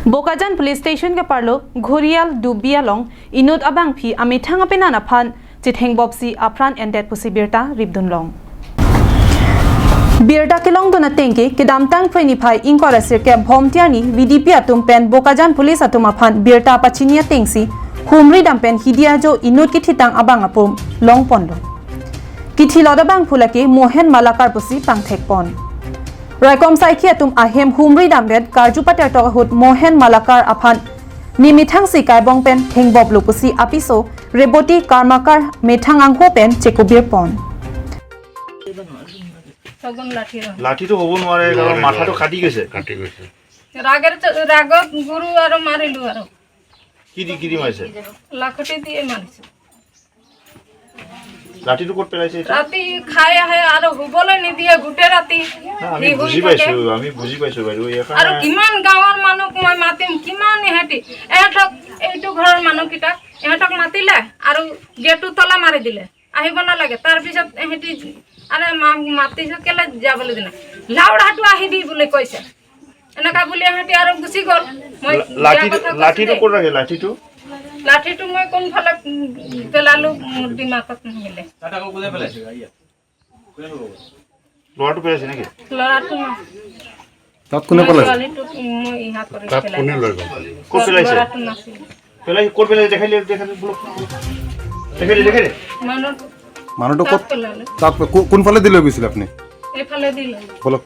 Bokajan police station ke parlo Ghorial Dubialong inut abang phi amithang apena na phan chitheng bopsi apran endet pusi birta ribdun long. Birta kelong dona tengke kedamtang pheni phai ingkora sirke bhomtiani VDP atum pen Bokajan police atum aphan birta pachinia tengsi humri dampen hidia jo inut ki thitang abang apum long ponlo. Kithi lodabang phulake Mohen Malakar pusi pangthek pon. Raikom saiki atum ahem humri damret karjupater tokahut Mohen Malakar aphan nimithang si kaibong pen thengbob lupusi apiso Reboti Karmakar methang angho pen chekubir pon. লাঠিটো হ'ব নোৱাৰে, কাৰণ মাথাটো কাটি গৈছে। কাটি গৈছে। ৰাগেৰ ৰাগত গুৰু আৰু মাৰিলো আৰু। কি দি মাৰিছে? লাখুটি দিয়ে মাৰিছো। লাঠিটো ক'ত পেলাইছে এতিয়া? ৰাতি খাই আহে আৰু শুবলৈ নিদিয়ে গোটেই ৰাতি। না, আমি সি শুই বুজি থাকে। পাইছো, আমি বুজি পাইছো বাইদেউ। আৰু এইখন কিমান গাঁৱৰ মানুহক মই মাতিম, কিমান ইহঁতি ইহঁতক, এইটো ঘৰৰ মানুহকেইটাক ইহঁতক মাতিলে আৰু গেটটো তলা মাৰি দিলে, আহিব নালাগে। তাৰপিছত ইহঁতি আৰে মাতিছো কেলে যাবলৈ দিলে, লাউৰাটো আহিবি বুলি কৈছে, এনেকা বুলি ইহঁতি আৰু গুচি গ'ল। মই বেয়া লাঠিটো কথা কৈছো লাঠিটো দেই। ক'ত ৰাখে লাঠিটো? লাঠিটো মই কোনফালে পেলালো, মোৰ দিমাগত নিমিলে। ল'ৰাটো পেলাইছে নেকি? ল'ৰাটো তাত কোনে মই পেলাইছে? ছোৱালীটোক মই ইহা কৰি তাত পেলাই কোনে লৈ গ'ল? ক'ত পেলাইছে? ল'ৰাটো নাছিল। পেলাই ক'ত পেলাইছে দেখাই দিয়ে, দেখাই দিয়ে, বলক, দেখাই দিয়ে, দেখাই দিয়ে। মানুহ মানুহটো তাত ক'ত পেলালো। তাত কোনফালে দি লৈ গৈছিলে আপুনি? এইফালে দিলে। বলক।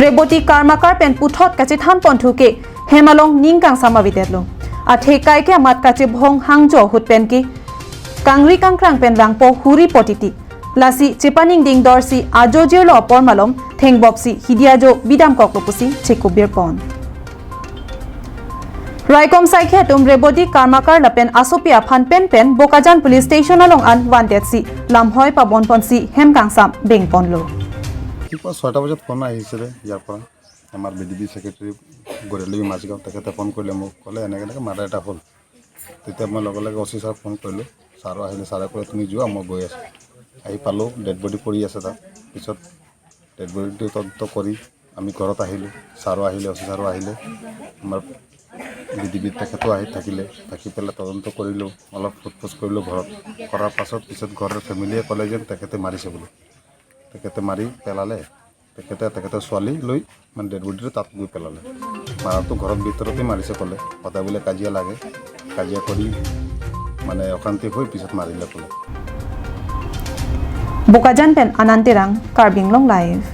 Reboti Karmakar pen puthot kache than ponthu ke hemalong ningkang sama videtlo. Athe kai ke amat kache bhong hangjo hut pen ki kangri kangkrang pen rangpo huri potiti. Lasi chepaning ding dorsi ajo jirlo opor malom thengbopsi hidiajo bidam koklopusi chekubir pon. Raikom saikhe tum Reboti Karmakar lapen asopia phan pen pen Bokajan police station along an wandet si lamhoi pabon ponsi hemkangsam beng ponlo. ৰাতিপুৱা 6টা বজাত phone আহিছিলে ইয়াৰ পৰা, আমাৰ B D B secretary গৰিয়ালি মাজগাঁও, তেখেতে ফোন কৰিলে মোক, ক'লে এনেকৈ এনেকৈ মাৰ্ডাৰ এটা হ'ল। তেতিয়া মই লগে লগে অ' চি ছাৰক ফোন কৰিলোঁ। ছাৰো আহিলে, ছাৰে ক'লে তুমি যোৱা, মই গৈ আছোঁ। আহি পালোঁ, ডেড বডি পৰি আছে তাত। পিছত ডেড বডিটো তদন্ত কৰি আমি ঘৰত আহিলোঁ। ছাৰো আহিলে, অ' চি ছাৰো আহিলে, আমাৰ বি ডি বিত তেখেতো আহি থাকিলে। থাকি পেলাই তদন্ত কৰিলোঁ, অলপ সোধ পোছ কৰিলোঁ ঘৰত। কৰাৰ পাছত পিছত ঘৰৰ ফেমিলিয়ে ক'লে যেন তেখেতে মাৰিছে বুলি, তেখেতে মাৰি পেলালে, তেখেতে তেখেতৰ ছোৱালী লৈ মানে ডেড বডিটো তাত গৈ পেলালে। মাৰাটো ঘৰৰ ভিতৰতে মাৰিছে ক'লে, সদায় বোলে কাজিয়া লাগে, কাজিয়া কৰি মানে অশান্তি হৈ পিছত মাৰিলে ক'লে। Bokajan pen Anantirang, Karbinglong Live.